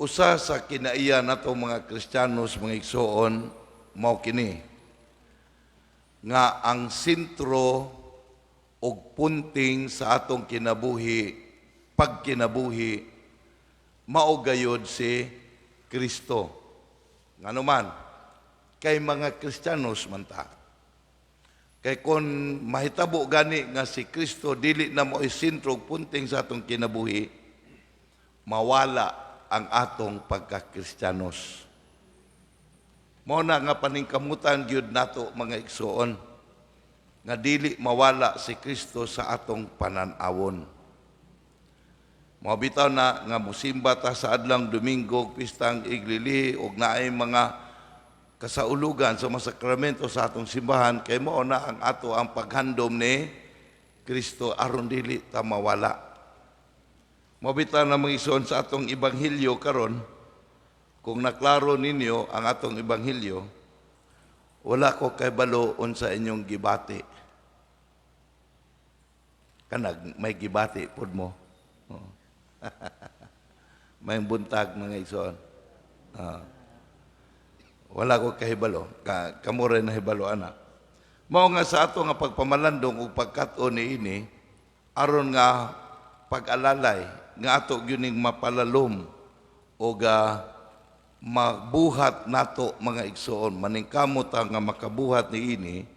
Usa sa kinaiya nato mga Kristiyanos, mga igsoon, mao kini nga ang sentro ug punting sa atong kinabuhi, pagkinabuhi, mao gayod si Kristo. Ngano man? Kay mga Kristiyanos man ta. Kay kung mahitabo gani nga si Kristo dili na mo sentro ug punting sa atong kinabuhi, mawala ang atong pagkakristiyanos. Mao na nga paningkamutan gyud nato, mga igsoon, nga dili mawala si Kristo sa atong panan-awon. Mao bitaw na nga musimba ta sa adlang Domingo, pistang Iglilihi, ug naay mga kasaulugan sa mga sakramento sa atong simbahan, kay mao na ang ato ang paghandom ni Kristo aron dili ta mawala. Mao bitaw na, mga igsoon, sa atong ebanghelyo karon, kung naklaro ninyo ang atong ebanghelyo, wala ko kahibalo unsa inyong gibati. Kanag may gibati pod mo. Oh. May buntag, mga igsoon. Ah. Wala ko kahibalo. Kamo rin nahibalo ana. Mao nga sa ato nga pagpamalandong ug pagkat-on niini aron nga pag-alalay nga ato gyud ning mapalalom og mabuhat nato, mga igsoon, maningkamot ta nga makabuhat niini.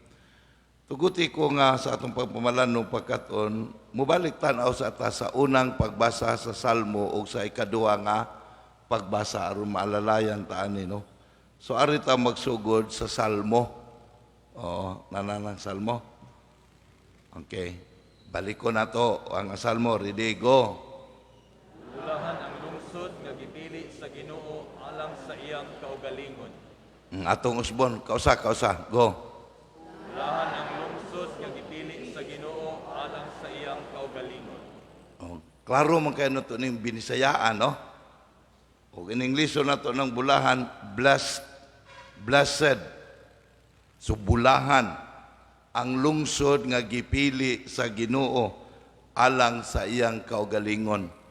Tuguti ko nga sa atong pagpamalandong, pagkat-on, mubalik tan-aw sa ta sa unang pagbasa sa Salmo o sa ikaduha nga pagbasa aron maalalayan ta ani, no? So ari ta magsugod sa Salmo. Oo, nananang Salmo. Okay. Balik ko na to ang Salmo. Ready, go. Bulahan ang lungsod nga gipili sa Ginoo alang sa iyang kaugalingon. Atong usbon, kausa, kausa, go. Bulahan ang lungsod nga gipili sa Ginoo alang sa iyang kaugalingon. Oh, klaro man kayo nato ning binisayaan, no? O in English na to ng bulahan, blessed, blessed. So bulahan ang lungsod nga gipili sa Ginoo alang sa iyang kaugalingon.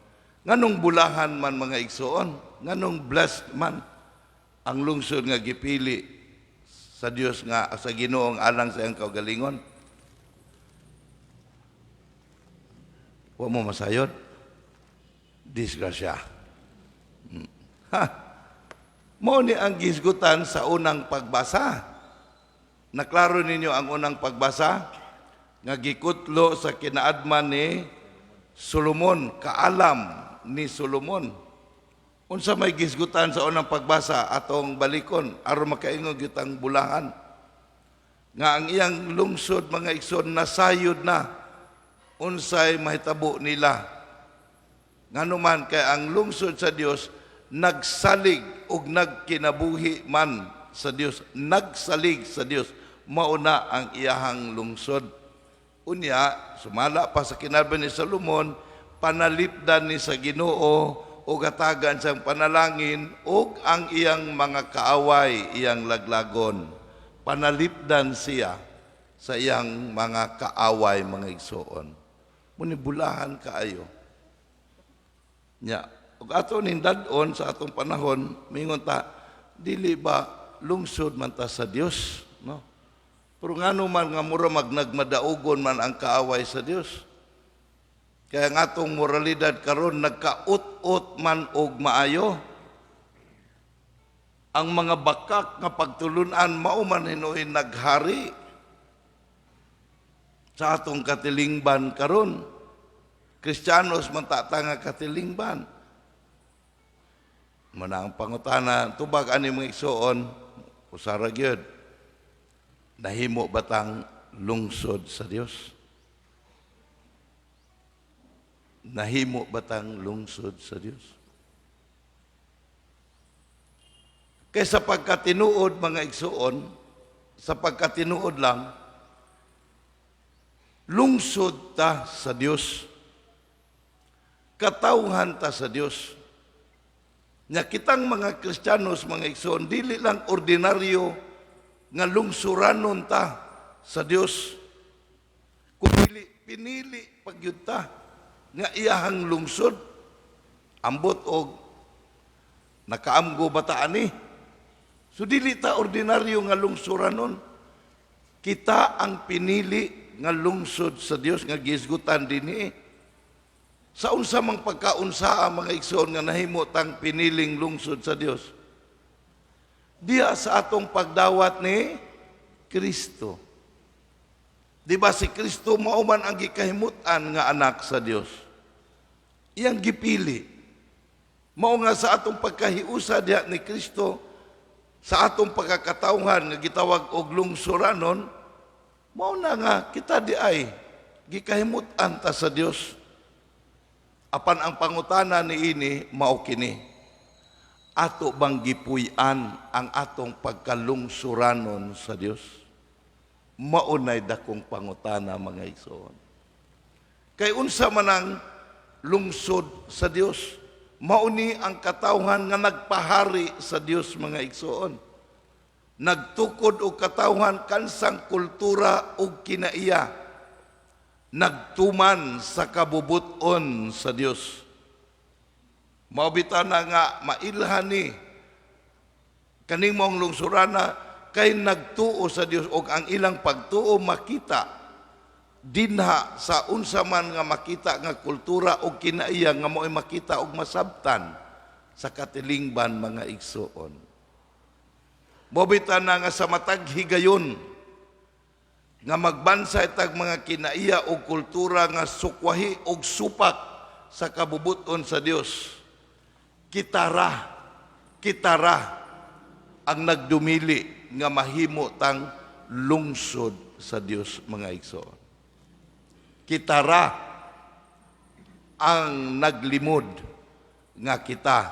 Nganong bulahan man, mga igsoon? Nganong blessed man ang lungsod nga gipili sa Dios nga sa Ginoo alang sa iyang kaugalingon? Wa mo masayod? Disgrasya. Ha. Mao ni ang gisgutan sa unang pagbasa. Naklaro ninyo ang unang pagbasa? Nga gikutlo sa kinaadman ni Solomon, kaalam ni Solomon. Unsa may gisgutan sa unang pagbasa, atong balikon aron makaingon gyud ang bulahan? Nga ang iyang lungsod, mga igsoon, nasayod na unsay mahitabo nila. Ngano man? Kay ang lungsod sa Dios nagsalig ug nagkinabuhi man sa Dios, nagsalig sa Dios, mao na ang iyahang lungsod. Unya, sumala pa sa kinaadman ni Solomon, panalipdan ni sa Ginoo ug hatagan siyang panalangin ug ang iyang mga kaaway iyang laglagon. Panalipdan siya sa iyang mga kaaway, mga igsoon. Muni bulahan kaayo. Nya, ug ato ning dad-on sa atong panahon, mingon ta, dili ba lungsod man ta sa Dios, no? Pero ngano man nga mura mag nagmadaugon man ang kaaway sa Dios? Kaya ang atong moralidad karon nagkaut-ut man og maayo. Ang mga bakak nga pagtulunan mao man hinuoy naghari sa atong katilingban karon. Kristiyanos man ta nga katilingban. Mao na ang pangutana, tubag ani, mga igsoon, usara gyud. Nahimo batang lungsod sa Dios? Nahimo batang lungsod sa Dios? Kay sa pagkatinuod, mga igsoon, sa pagkatinuod lang, lungsod ta sa Dios. Katawhan ta sa Dios. Nya kitang mga Kristiyanos, mga igsoon, dili lang ordinaryo nga lungsuranon ta sa Dios. Kundi pinili pagyud ta nga iyahang lungsod. Ambot og Nakaamgo ba ta ani? So dili ta ordinaryo nga lungsuranon. Kita ang pinili nga lungsod sa Dios nga gihisgutan dinhi. Sa unsa mang pagkaunsa ang mga igsoon nga nahimo tang piniling lungsod sa Dios? Diya sa atong pagdawat ni Kristo. Di ba si Kristo mao man ang gikahimut-an nga anak sa Dios? Iyang gipili. Mao nga sa atong pagkahiusa diha ni Kristo, sa atong pagkakatawhan nga gitawag og lungsuranon, mao na nga kita di ay gikahimut-an ta sa Dios. Apan ang pangutana niini mao kini: ato bang gipuy-an ang atong pagkalungsuranon sa Dios? Mao nay dakong pangutana, mga igsoon. Kay unsa man ang lungsod sa Dios? Mao ni ang katawhan nga nagpahari sa Dios, mga igsoon. Nagtukod og katawhan kansang kultura ug kinaiya. Nagtuman sa kabubuton sa Dios. Mao bitaw na nga mailhan ni kaning maong lungsurana kay nagtuo sa Dios og ang ilang pagtuo makita dinha sa unsa man nga makita nga kultura o kinaiya nga mo'y makita og masabtan sa katilingban, mga igsoon. Mao bitaw na nga sa matag higayon nga magbansay tag mga kinaiya o kultura nga sukwahi og supak sa kabubuton sa Dios, kitara ang nagdumili nga mahimo tang lungsod sa Dios, mga igsoon. Kitara ang naglimod nga kita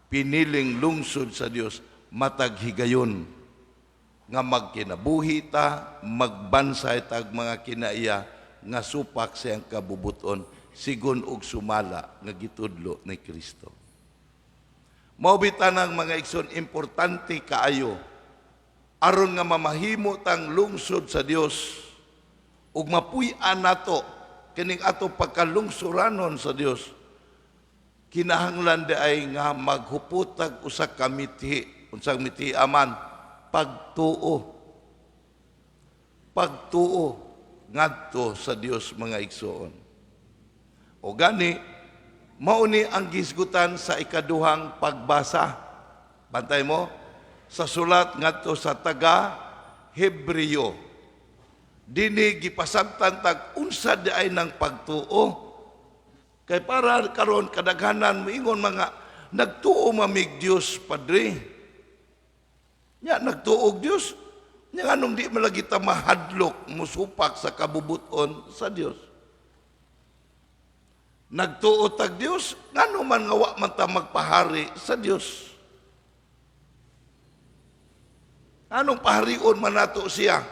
piniling lungsod sa Dios matag higayon nga magkinabuhi ta, magbansay tag mga kinaiya nga supak siyang kabubuton sigon og sumala nga gitudlo ni Kristo. Mao ng mga igsoon, importante kaayo aron nga mamahimo tang lungsod sa Dios ug mapuy-an nato kining ato pagkalungsuranon sa Dios. Kinahanglan di ay nga maghupotag usa ka mithi. Unsang mithi aman? Pagtuo, pagtuo ngadto sa Dios, mga igsoon. O gani mao ni ang gisgutan sa ikaduhang pagbasa. Bantay mo sa sulat ngadto sa taga Hebreo. Dini gipasabtan tag unsa di ay ng pagtuo. Kay para karon kadaghanan moingon mga nagtuo mamig Dios, padre. Nya nagtuo og Dios. Nya nganong di malagi ta mahadlok musupak sa kabubuton sa Dios? Nagtuo tag Dios, ngano man nga wa man ta magpahari sa Dios? Anong paharion man nato siya?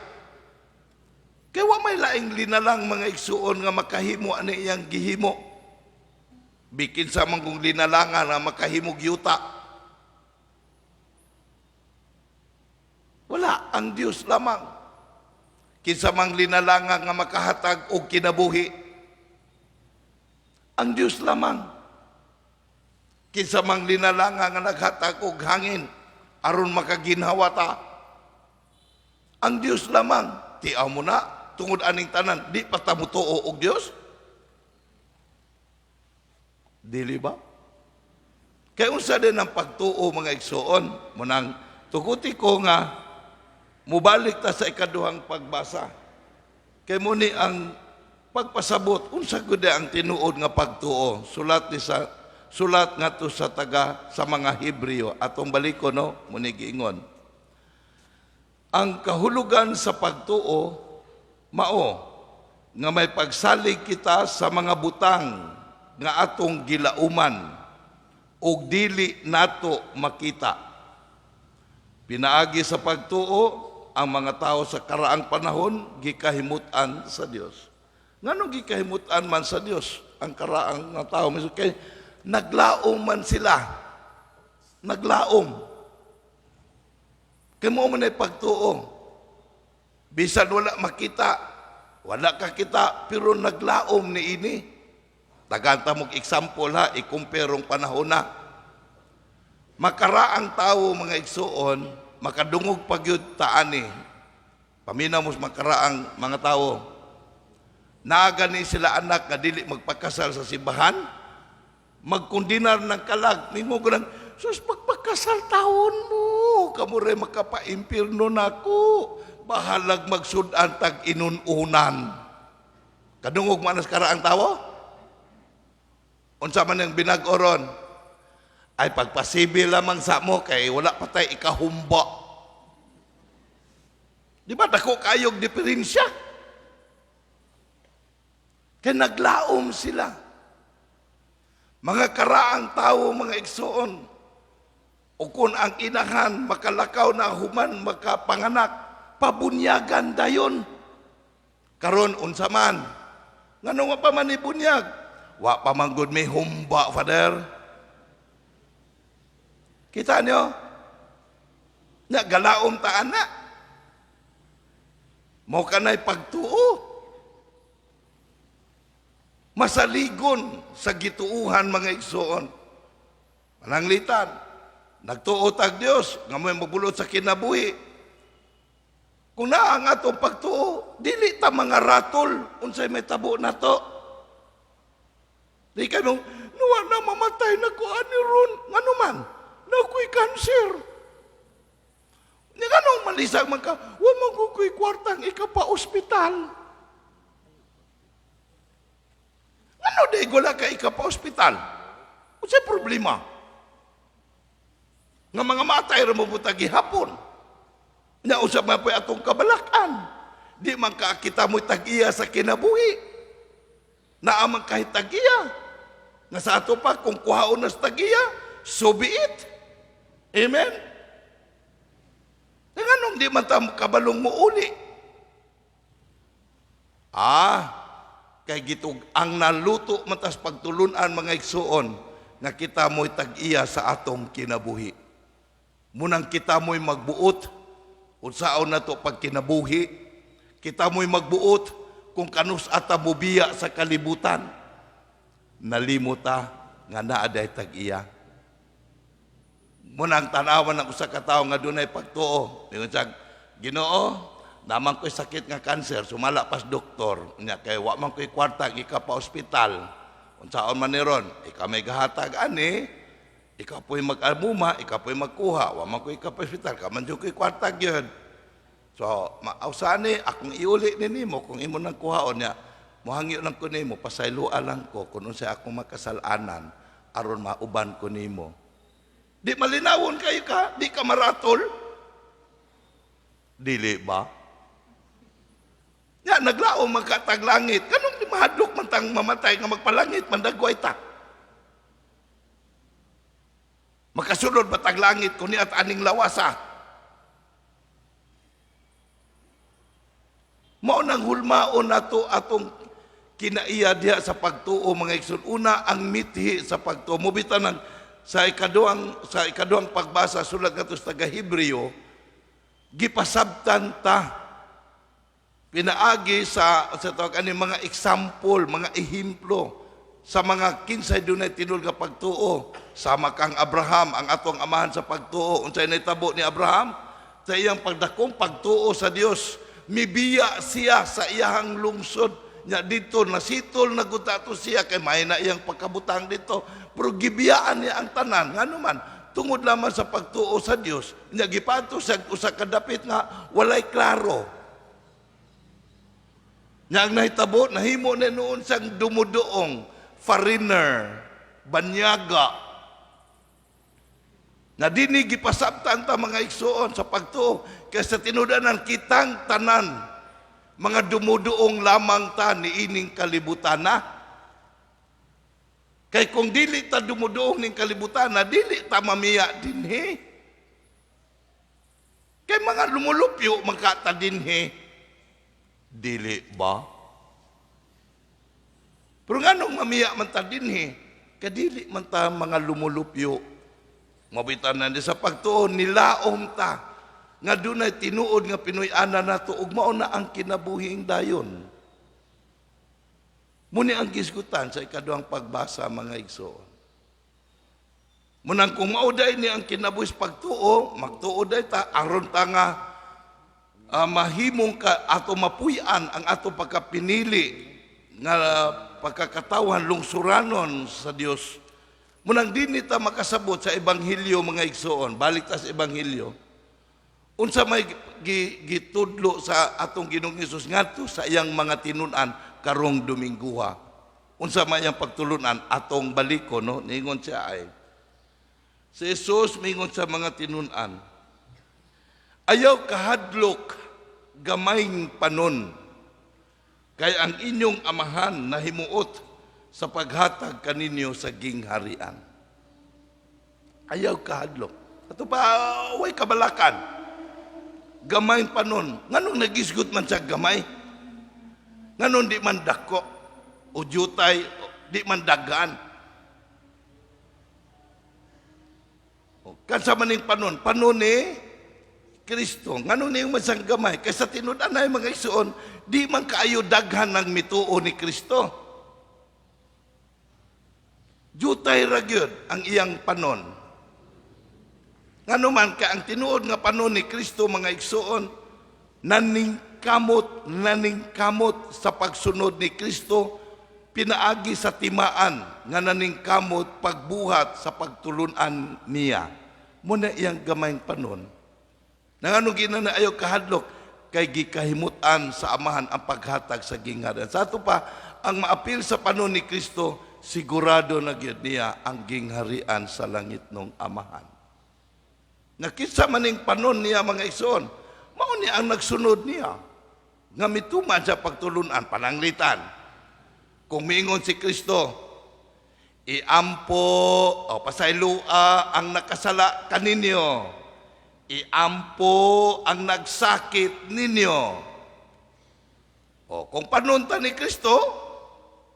Kay wa may laing linalang, mga igsuon, nga makahimo ani iyang gihimo. Bikin sa man kung linalangan nga makahimog yuta. Wala, ang Dios lamang. Kinsa mang linalangan nga makahatag og kinabuhi? Ang Dios lamang. Kinsa mang linalangan nga naghatag og hangin aron makaginhawa ta? Ang Dios lamang. Tiaw mo na, tungod aning tanan, di pa ta motuo og Dios? Dili ba? Kay unsa din ang pagtuo, mga igsoon? Munang tuguti ko nga mubalik ta sa ikaduhang pagbasa. Kay mo ni ang pagpasabot unsa gud ang tinuod nga pagtuo. Sulat ni sa sulat ngadto sa taga sa mga Hebreo, atong baliko, no, mo ni giingon. Ang kahulugan sa pagtuo mao nga may pagsalig kita sa mga butang nga atong gilauman ug dili nato makita. Pinaagi sa pagtuo, ang mga tao sa karaang panahon gikahimut-an sa Dios. Nganong gikahimut-an man sa Dios ang karaang nga tao? Kay naglaom man sila. Naglaom. Kay mao man ay pagtuo. Bisan wala makita, wala ka kita, pero naglaom ni ini. Tagaan ta mong example ha, i-compare panahon na. Makaraang tao, mga igsuon, makadungog pa gyud ta ani. Paminaw mo sa makaraang mga tao. Naa gani sila anak nga dili magpakasal sa simbahan, magkundinar ng kalag, ningo ko lang, "Sus, pagpakasal taon mo, kamo rin makapaimpirno nako, bahalag magsudan tag inununan." Kadungog man as karaang tao? Unsa man ang binag-oron? "Ay, pagpasibi lamang sa mo kay wala pa tay ikahumba." Di ba dako kayog diferensya? Kay naglaom sila. Mga karaang tao, mga igsoon, o kung ang inahan makalakaw na human makapanganak, pabunyagan dayon. Karon unsa man? Ngano nga pa man ibunyag? "Wa pa man gud may humba, Father." Kita niyo? Nya galaom ta ana. Mao kanay pagtuo. Masaligon sa gituuhan, mga igsoon. Pananglitan, nagtuo tag Dios nga mo'y magbulot sa kinabuhi. Kung naa ang atong pagtuo, dili ta mga ratol unsay may tabo nato. Di kay mo, "Nuwa na mamatay na ko ani ron." Ngano man? Na ko'y cancer. Ni nganong malisag man ka, wa man ko ko'y kwartang ikapa-ospital. Ngano di wala ka ikapa-ospital? Unsay problema? Nga mga matay ra mo butag gihapon. Nya usab man po'y atong kabalakan. Di man ka kita mo'y tag-iya sa kinabuhi. Naa man kahit tag-iya. Nga sa ato pa, kung kuhaon na sa tag-iya, so be it. Amen? Nga nganong di man ta kabalong muuli? Ah, kay gitug ang naluto matas pagtulunan, mga igsuon, nga kita mo'y tag-iya sa atong kinabuhi. Munang kita mo'y magbuot unsaon nato pagkinabuhi, kita mo'y magbuot kung kanus ata mobiya sa kalibutan. Nalimot ta nga naa day tag-iya. Munang tanawan ng usa ka tawo nga dunay pagtuo. Ingon siya, "Ginoo, naman ko'y sakit nga cancer, sumala pas doktor. Nya kay wa man ko'y kwarta ika pa ospital. Unsaon man ni ron? Ikaw may gahatag ani, ikaw po'y mag-amuma, ikaw po'y magkuha, wa man ko'y ika pa ospital, ka man jud ko'y kwarta gyud. So, mausani akong iuli ni nimo kung imo nang kuhaon niya. Mohangyo lang ko nimo, pasayloa lang ko kung unsay akong makasalanan aron mauban ko nimo." Di malinawon kayo ka, di ka maratol. Dili ba? Ya, naglaom magkatag langit. Kanong di mahadlok man tang mamatay nga magpalangit, mandagway ta? Makasunod ba tag langit kung niya at aning lawasa? Mao nang hulmaon nato atong kinaiya diha sa pagtuo, mga igsoon. Una, ang mithi sa pagtuo. Mubita ng sa ikaduhang pagbasa, sulat ngadto sa taga Hebreo, gipasabtan ta pinaagi sa tawag ani mga example, mga ehemplo sa mga kinsay dunay tinuod nga pagtuo, sama kang Abraham, ang atong amahan sa pagtuo. Unsay nahitabo ni Abraham sa iyang pagdakong pagtuo sa Dios? Mibiya siya sa iyahang lungsod. Nya dito nasitol na gud to siya kay may na iyang pagkabutang dito, pero gibiyaan niya ang tanan. Ngano man? Tungod lamang sa pagtuo sa Dios. Nya gipadto siya usa ka dapit nga walay klaro. Nya ang nahitabo, nahimo na noon siyang dumuduong, foreigner, banyaga. Na dinhi gipasabtan ta, mga igsuon, sa pagtuo, kay sa tinudanan kitang tanan mga dumuduong lamang ta niining kalibutan na. Kay kung dili ta dumuduong ning kalibutan na, dili ta mamiya dinhi. Kay mga lumulupyo magkata dinhi. Dili ba? Pero nganong mamiya man ta dinhi? Kadili man ta mga lumulupyo. Mabitan na di sa pagtuo, nilaom ta nga dunay tinuod nga Pinoy-ana nato ug mao na ang kinabuhing dayon. Muni ang gisgutan sa ikaduhang pagbasa, mga igsoon. Munang kung mao day ni ang kinabuhis pagtuo, magtuo day ta aron ta nga mahimong ka ato mapuy-an ang ato pagkapinili nga pagkakatawan lungsuranon sa Dios. Munang dinhi ta makasabot sa ebanghelyo, mga igsoon, balik ta sa ebanghelyo. Unsa may gitudlo sa atong Ginoong Hesus ngadto sa iyang mga tinun-an karong Domingguha? Unsa may iyang pagtulunan, atong baliko, no? Ningon siya ay si Jesus mingon sa mga tinun-an, "Ayaw kahadlok, gamayng panon, kay ang inyong amahan nahimuot sa paghatag kaninyo sa gingharian." Ayaw kahadlok. Ato pa, way kabalakan. Gamay panon. Nganong nagisgot man sa gamay? Nganong di man dako? O jutay, di man dagan? Kansa maning panon? Panon ni Kristo. Nganong niyong masang gamay? Kaysa tinud-an ay mga igsoon, di man kaayo daghan ng mituo ni Kristo. Jutay ra gyud ang iyang panon. Ngano man kay ang tinuod nga panon ni Kristo, mga igsoon, naningkamot, naningkamot sa pagsunod ni Kristo pinaagi sa timaan nga naningkamot pagbuhat sa pagtulunan niya. Muna iyang gamayng panon. Nangano ginana ayaw kahadlok, kay gikahimutan sa amahan ang paghatag sa gingharian. Sa ato pa, ang maapil sa panon ni Kristo, sigurado na gyud niya ang gingharian sa langit nung amahan. Nakita maning panon niya, mga igsoon, mao ni ang nagsunod niya nga mituman sa pagtulunan, pananglitan. Kung miingon si Kristo, iampo o pasaylua ang nakasala kaninyo, iampo ang nagsakit ninyo. O kung panunta ni Kristo,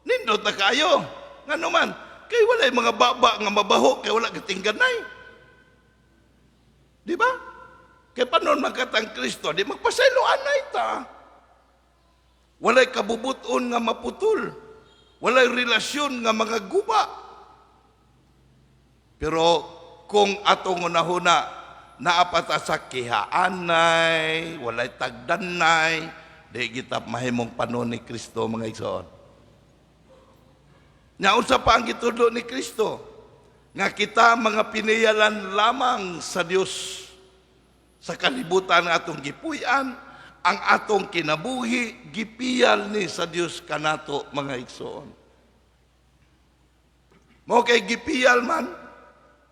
nindot na kayo. Ngano man, kay walay mga baba nga mabaho, kay wala katingganay. Di ba? Kay panon magkatang Kristo, di magpasayloan na ita. Walay kabubuton nga maputol. Walay relasyon nga mga guba. Pero kung atong unahuna, naapata sa kihaanay, walay tagdanay, di kita mahimong panon ni Kristo, mga igsoon. Nya unsa pa ang gitudlo ni Kristo? Nga kita mga piniyalan lamang sa Dios sa kalibutan nga atong gipuy-an, ang atong kinabuhi gipiyal ni sa Dios kanato, mga igsoon. Mao kay gipiyal man,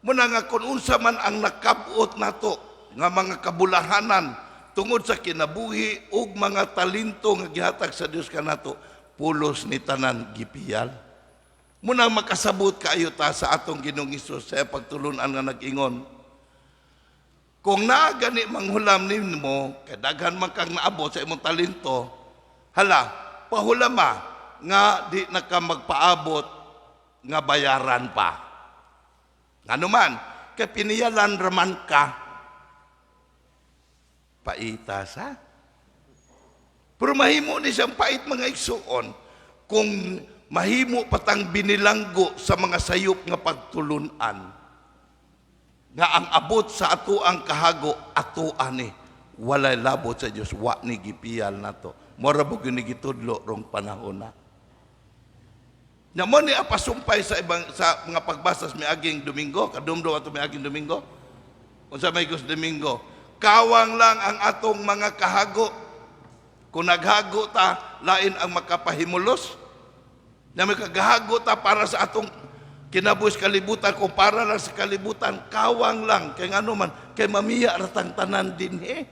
muna nga kung unsa man ang nakabot nato nga mga kabulahanan tungod sa kinabuhi ug mga talento nga gihatag sa Dios kanato, pulos ni tanan gipiyal. Muna makasabot kaayo ta sa atong Ginoong Hesus sa pagtulunan nga nag-ingon, "Kung naa gani manghulam nimo, kay daghan man kang naabot sa imong talento, hala, pahulama nga di na ka magpaabot nga bayaran pa." Ngano man, kay piniyalan raman ka. Paita sa. Pero mahimo ni siyang pait, mga igsuon, kung mahimo patang binilanggo sa mga sayop nga pagtulunan nga ang abot sa ato ang kahago ato ani, walay labot sa Dios, wa ni gipiyal nato. Mora bo gyud ni gitudlo rong panahon na. Nya mo ni apasumpay sa ibang sa mga pagbasa sa miaging Domingo, kadumdum ato miaging Domingo. Unsa may gus Domingo? Kawang lang ang atong mga kahago. Kung naghago ta, lain ang makapahimulos. Na may kagahago ta para sa atong kinabuhis kalibutan, kung para lang sa kalibutan, kawang lang. Kay ngano man, kay mamiya ratang tanan dinhi.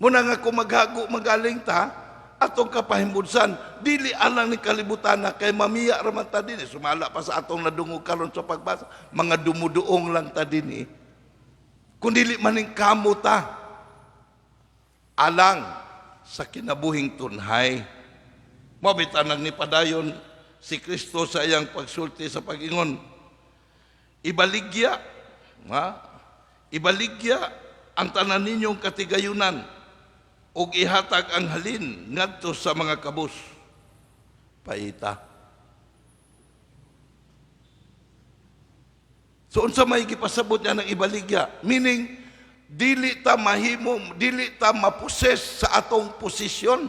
Muna nga kung maghago magaling ta, atong kapahimbudsan, dili alang ni kalibutan na kay mamiya raman ta dinhi. Sumala pa sa atong nadungog karon sa pagbasa, mga dumuduong lang ta dinhi. Kung dili maning kamo ta, alang sa kinabuhing tunhay. Mabita nang nipadayon si Kristo sa iyang pagsulti sa pag-ingon, "Ibaligya, ha? Ibaligya ang tanan ninyong katigayunan ug ihatag ang halin ngadto sa mga kabus." Paita. So unsa may gipasabot niya ng ibaligya? Meaning, dili ta mahimo, dili ta maposes sa atong posisyon.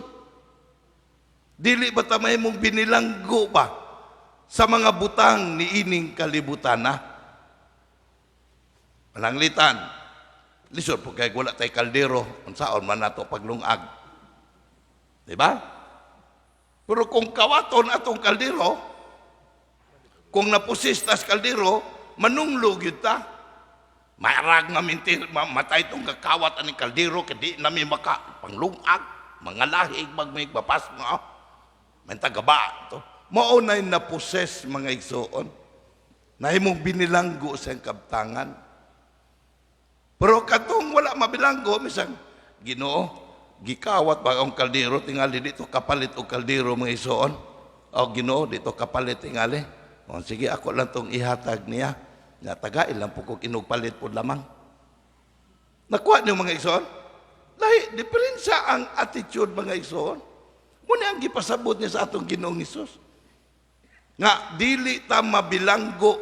Dili ba ta mahimong binilanggo ba sa mga butang niining kalibutan na? Pananglitan. Lisod po kay wala tay kaldero, unsaon man nato paglungag? Di ba? Pero kung kawaton atong kaldero, kung naposes tas kaldero, manunglo gyud ta. Marag nga mintir, matay tong kakawat aning kaldero kay di nami maka panglungag, mga lahig magmig bapas mga may tagaba to. Mao nay naposes, mga igsoon. Nahimong binilanggo sa iyang kabtangan. Pero katong wala mabilanggo, misang, "Ginoo, gikawat ba ang kaldero, tingali dito kapalit og kaldero, mga igsoon. O Ginoo, dito kapalit tingali. O sige, ako lang tong ihatag niya. Nga taga ilang po kog inugpalit po lamang." Nakuha niyo, mga igsoon? Lahi, diferensya ang attitude, mga igsoon. Muna ang gipasabot niya sa atong Ginoong Hesus. Nga dili ta mabilanggo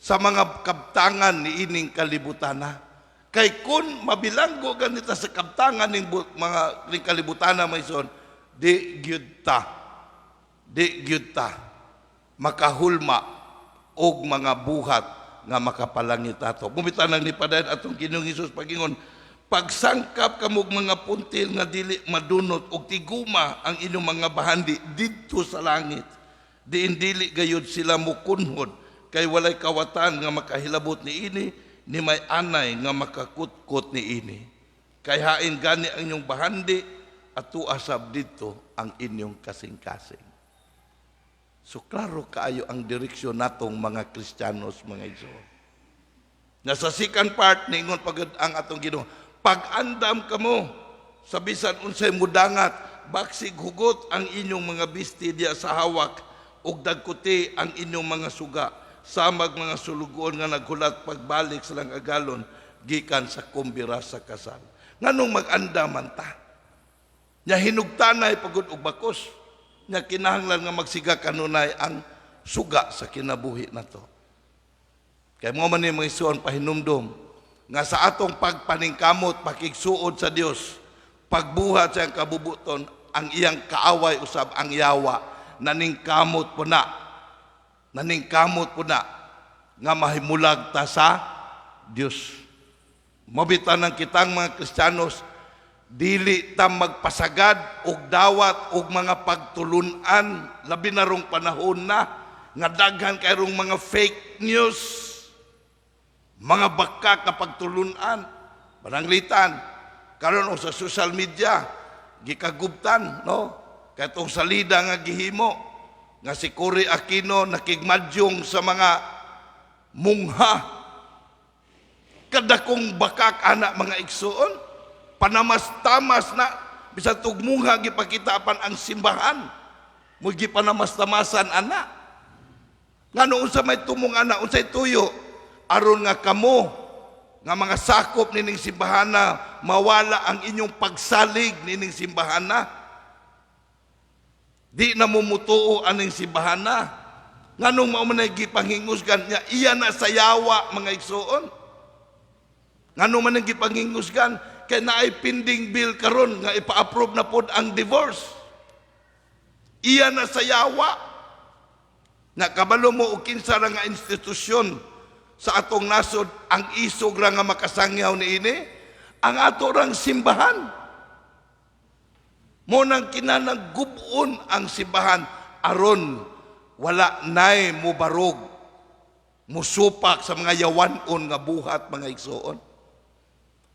sa mga kabtangan ni ining kalibutana. Kay kung mabilanggo ganita sa kabtangan ning mga ning kalibutana, mga igsoon, di gyud ta. Di gyud ta makahulma og mga buhat nga makapalangit ato. Bumita nang nipadayon atong Ginoong Hesus pagingon, "Pagsangkap kamo og mga puntil nga dili madunot og tiguma ang inyong mga bahandi didto sa langit. Diin dili gayud sila mukunhod kay walay kawatan nga makahilabot ni ini ni may anay nga makakutkot ni ini. Kay hain gani ang inyong bahandi at tuasab didto ang inyong kasing-kasing." So klaro kaayo ang direksyon natong mga Kristiyanos, mga igsoon. Nga sa second part niingon pagod ang atong Ginoo, "Pag-andam kamo sa bisan unsay mudangat, baksig hugot ang inyong mga bisti diya sa hawak ug dagkuti ang inyong mga suga samag mga sulugoon nga naghulat pagbalik sa lang agalon gikan sa kumbira sa kasal." Nganong mag-andaman ta? Nya hinugtanay pagod og bakos. Nya kinahanglan nga magsiga kanunay ang suga sa kinabuhi nato. Kay mo man ni, mga igsoon, pahinumdom nga sa atong pagpaningkamot pakigsuod sa Dios, pagbuhat sa iyang kabubuton, ang iyang kaaway usab, ang yawa, naningkamot po na. Naningkamot po na nga mahimulag ta sa Dios. Mabitan ng kitang mga Kristiyanos, dili ta magpasagad og dawat og mga pagtulunan, labi na rong panahon na nga daghan kayrong mga fake news, mga baka nga pagtulunan, pananglitan karon og sa social media gikagubtan, no, katong salida nga gihimo nga si Cory Aquino nakigmadyong sa mga mungha. Kadakong bakak ana, mga igsoon. Panamas-tamas na bisan tugmungha gipakita pan ang simbahan mo, gipanamastamasan ana. Ngano, unsa may tumong ana, unsay tuyo? Aron nga kamo nga mga sakop nining simbahana mawala ang inyong pagsalig nining simbahana, di na mo mutuo aning simbahana. Nganong mao man ay gipanghingusgan niya? Iya na sa yawa, mga igsoon. Ngano man ang gipanghingusgan? Kay naay pending bill karon nga ipa-approve na pod ang divorce. Iya na sa yawa. Nakabalo mo og kinsa ra nga institusyon sa atong nasod ang isog ra nga makasangyaw niini? Ang ato rang simbahan. Mo nang kinahanglan gub-on ang simbahan aron wala nay mubarog, musupak sa mga yawanon nga buhat, mga igsoon.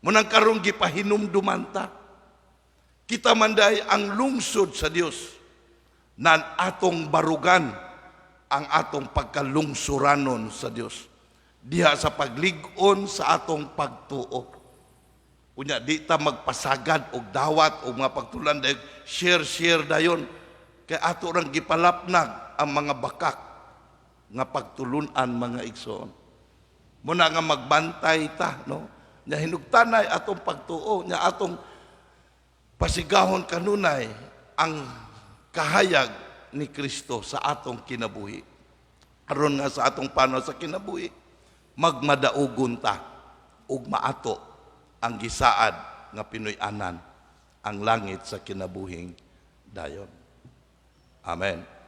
Munang karong gipahinumduman ta. Kita man day ang lungsod sa Dios nan atong barugan ang atong pagkalungsuranon sa Dios diha sa paglig-on sa atong pagtuo. Unya di ta magpasagad og dawat og mga pagtulan dayon, share share dayon, kay ato rang gipalapnag ang mga bakak nga pagtulunan, mga igsoon. Muna nga magbantay ta, no, nya hinugtanay atong pagtuo, nya atong pasigahon kanunay ang kahayag ni Kristo sa atong kinabuhi. Aron nga sa atong panaw sa kinabuhi, Magmadaugon ta ug maato ang gisaad nga Pinoy-anan, ang langit sa kinabuhing dayon. Amen.